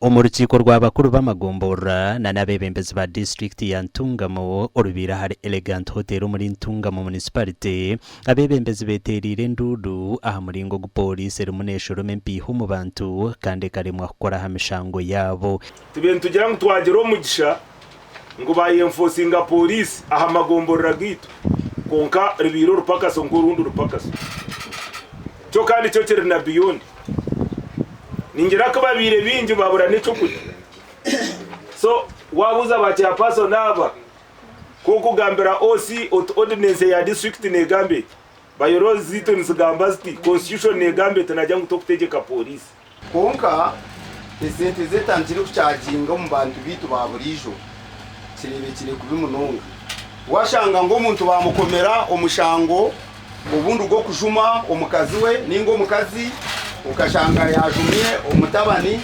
Omu rukiiko rwa bakuru b'amagomborora na n'abeebembezi ba disiturikiti ya Ntungamo orubaire ahari Elegant Hotel omuri Ntungamo Municipality, abeebembezi beteereire enduuru aha muringo ogu pooriisi erimu neeshoroma empiiha omu bantu kandi ekaremwa kukora aha mishango yaabo. Tube nitugira ngu twagira omugisha ngu bayenfosinga pooriisi aha magomborora gaitu kwonka ribaire orupakaso nk'orundi rupakaso. Kyo kandi kyo kiri na beyond. Ningira ku babaire baingi babura n'ekyokurya. So wabuuza ba chairperson aba ku okugambira OC oti ordinance eya district negamba eti, bylaws zaitu nizigamba ziti, constitution negamba eti nagira ngu tokutegyeka pooriisi. Kwonka esente zetandikire kucaginga omu bantu baitu ba buriijo kirebekire kubi munonga. Washanga ngu omuntu bamukomera omushango obundi gw'okujuma omukazi we ninga omukazi okashanga yajumire omutabani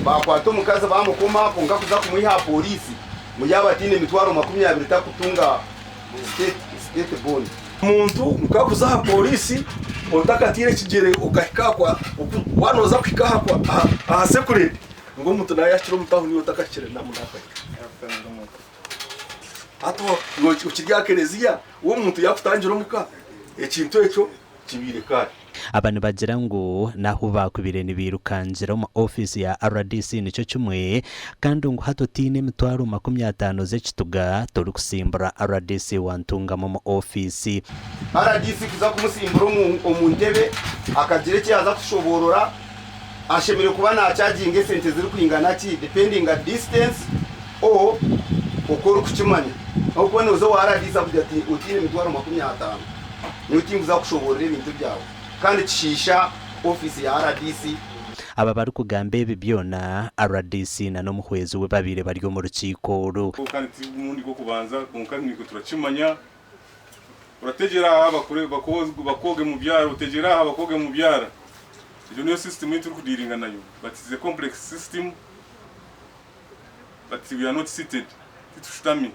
bakwata omukazi bamukoma kwonka kuza kumwiha aha poriisi ngu yaaba ataine emitwaro 20 takutunga state bond. Omuntu nkakuza aha poriisi otakatiire ekigyere okahika aha kwa waaba nooza kuhika aha kwa aha sekuredi ngu omuntu naayakira omu tawuni iwe otakahikire namu naakahika. Hati okiri aha kereziya we omuntu yaakutangira omuka ekintu ekyo kibaire kare. Aba nibagira ngu n'ahu baakubaire nibairukangira omu ofiisi ya rdc nikyo kimwe kandi ngu hati otaine emitwaro 50 z'ekituga torikusimbura rdc wa Ntungamo omu ofiisi. Rdc kuza kumusimbura omu ntebe akagira eki yaaza kushoboorora ashemereire kuba nachaginga esente zirikwingana ki depending distance or oku orikukimanya. Ahabw'okuba nooza owa rdc akugira ati otaine emitwaro 50. Nyowe tinkuza kushoboorora ebintu byawe kandi kishiisha ofiisi ya rdc. Aba barikugamba ebi byona, rdc na n'omuhwezi we babaire bari omu rukiiko oru. Kandi ti murundi gw'okubanza kwonka naitwe turakimanya. Orategyera aha bakwoge mubyara, otegyere aha bakwoge mubyara. Egyo niyo system ei turikudiiringa nayo but it's a complex system but we are not seated, titushutami.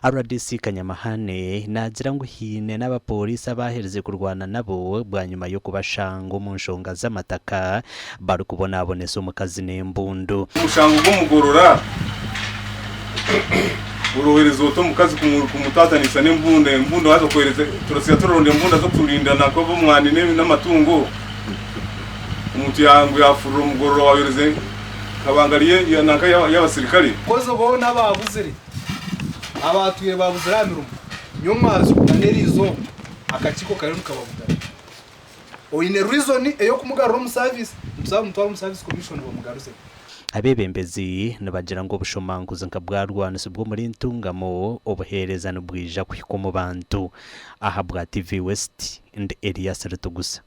Rdc Kanyamahane naagira ngu haine n'abapooriisi abaaherize kurwana nabo bwanyima y'okubashanga omu nshonga z'amataka barikubonabonesa omukazi n'embundu. Omushango gw'omugorora orohereza ota omukazi kumutatanisa n'embunda, embunda waza kohereza turasiga turaronda embunda z'okuturinda nanka ob'omwani n'amatungo omuntu ngu yafurura omugorora wayohereza kabangari nanka y'abasirikare. Kozi boona abaabuzire. Abaatwire baabuzire aha mirimo nyomwazo na n'eriizooba akakiiko kariyo nikababugana. Oine reason ey'okumugarura omu service, nituza kumutwara omu service commission bamugaruze. Abeebembezi nibagira ngu obushomankuzi nka bwarwanisibwa omuri Ntungamo, obuheereza nibwija kuhika omu bantu. Ahabwa TV West, ndi Elias Ritugusa.